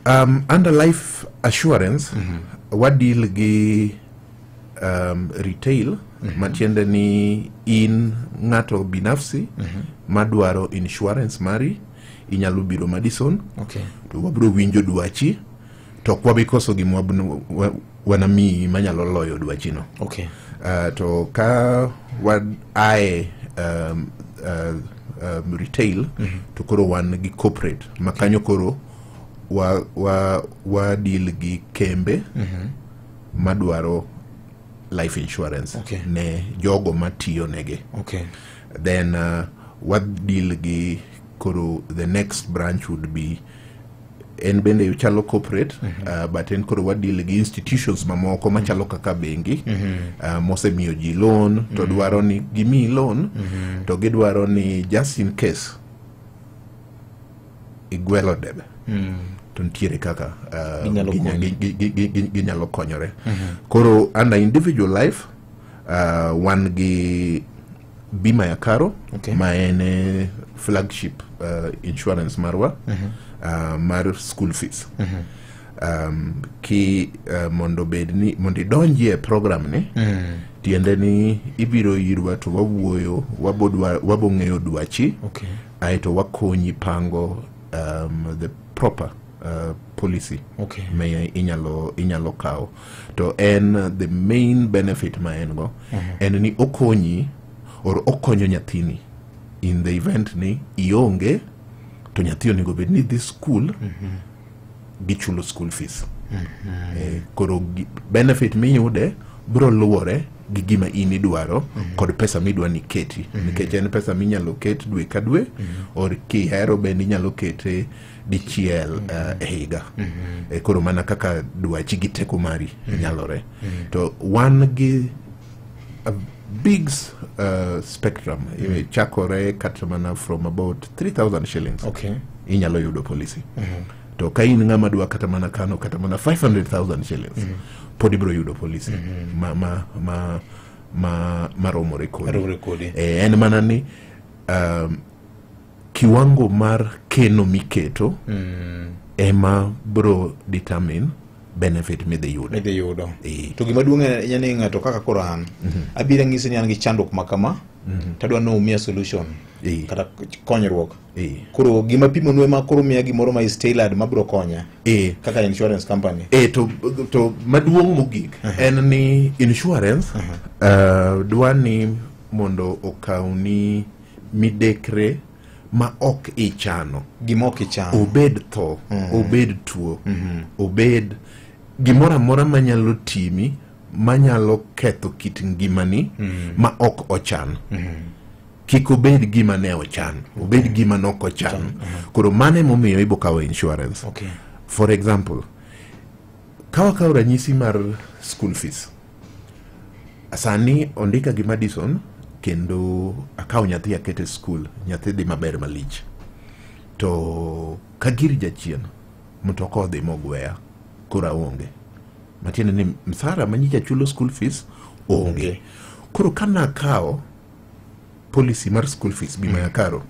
Under life assurance, wadeal gi retail, matiende ni in ng'ato binafsi madwaro insurance mari, inyalo biro Madison to wabiro winjo dwachi, to ok wabi koso gima wanamiyi manyalo loyo dwachino. To ka wa ae retail, to koro wan gi corporate ma kanyo koro wa deal gi kembe madwaro life insurance ne jogo matiyo negi. Then wa deal gi koro the next branch would be, en bende chalo corporate, but en koro wadeal gi institutions mamoko machalo kaka bengi mosemiyo ji loan to dwaro ni gimiyi loan, to gidwaro ni just in case igwelo debe, to nitiere kaka Ginyalo konyi. Ginyalo konyore. Koro under individual life, wan gi bima ya karo, ma en flagship insurance marwa mar school fees. Ki mondo bed ni mondo idonjie e program ni, tiende ni ibiro irwa to wawuoyo, wabo ng'eyo dwachi, aeto wakonyi pango the proper policy ma inyalo kawo. To en the main benefit ma en go en ni okonyi or okonyo nyathini in the event ni ionge, to nyathi onego bed ni dhi school, gichulo school fees. Koro benefit miyude biro luwore gi gima in idwaro kod pesa midwa ni keti, nikech en pesa minyalo ket dwe ka dwe, or kihero bende inyalo kete dichiel e higa. Koro mana kaka dwachi gi teko mari nyalore. To wan gi a big spectrum, chakore kata mana from about 3000 shillings inyalo yudo policy. To ka in ng'ama dwa kata mana kano kata mana 500,000 shillings, pod ibiro yudo policy ma maromore kodi. Maromore kodi. En mana ni kiwango mar keno miketo ema bro determine benefit midhi yudo. Midhi yudo. Eh. To gima duong' en ni ng'ato kaka koro an abiro ng'isi ni an gi chandruok ma kama, tadwa ni umiya solution kata konyruok. Koro gima pimonu ema koro miya gimoro ma is tailored ma biro konya kaka insurance company. To maduong' mogik en ni insurance dwa ni mondo okawni midekre ma ok ichano. Gima ok ichano. Obed tho, obed tuo, obed gimoro amora manyalo timi, manyalo ketho kit ngimani ma ok ochan. Kik obed gima ne ochan, obed gima nok ochan. Koro mano emomiyo ibo kawo insurance. For example, ka wakawo ranyisi mar school fees, sani ondika gi Madison kendo akawo nyathi akete school, nyathi dhi maber malich, to ka gir jachien mtoka odhi mogweya, koro aonge, matiende ni msara manyicha chulo school fees onge. Koro ka nakawo policy mar school fees, bima ya karo,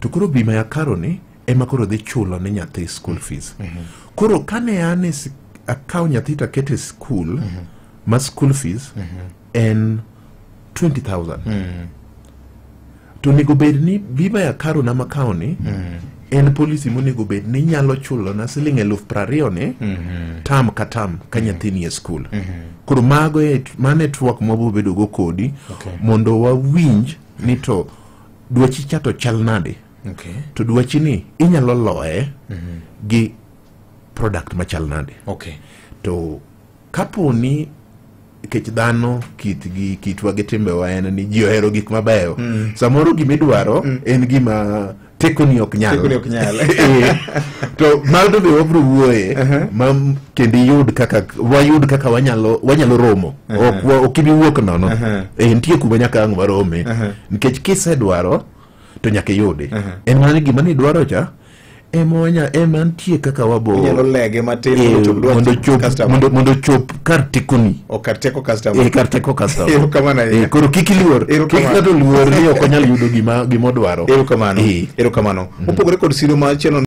to koro bima ya karo ni ema koro dhi chulo ne nyathi school fees. Koro kane an e akawo nyathi to akete school ma school fees en 20,000, to onego bed ni bima ya karo na makawo ni en policy monego bed ni nyalo chulo na siling 20,000 ni term ka term ka nyathi ni e school. Koro mago e mano e twak mwabo bedo go kodi mondo wawinj ni to dwachi cha to chal nade, to dwachi ni inyalo loye gi product machal nade. To kapo ni nikech dhano kitgi, kitwa gi timbewa en ni ji ohero gik mabeyo, samoro gimidwaro en gima tekoni ok nyal. Tekoni ok nyal. To mano be wabro wuoye ma kendo iyud kaka wayud kaka wanyalo romo. Ok ibi wuok nono. Nitie kuma nyaka ang' warome, nikech kisedwaro to nyaka iyudi. En mana ni gima nidwaro cha ema ema nitie kaka wabo Inyalo lege matin mondo ochop dwach mondo chop customer. Mondo chop kar tekoni. O kar teko customer. Kar teko customer. Erokamano ahinya. Koro kik iluor, kik Erokamano. ng'ato luor ni ok onyal yudo gima odwaro. Erokamano. Erokamano. Mopogore kod siro machielo.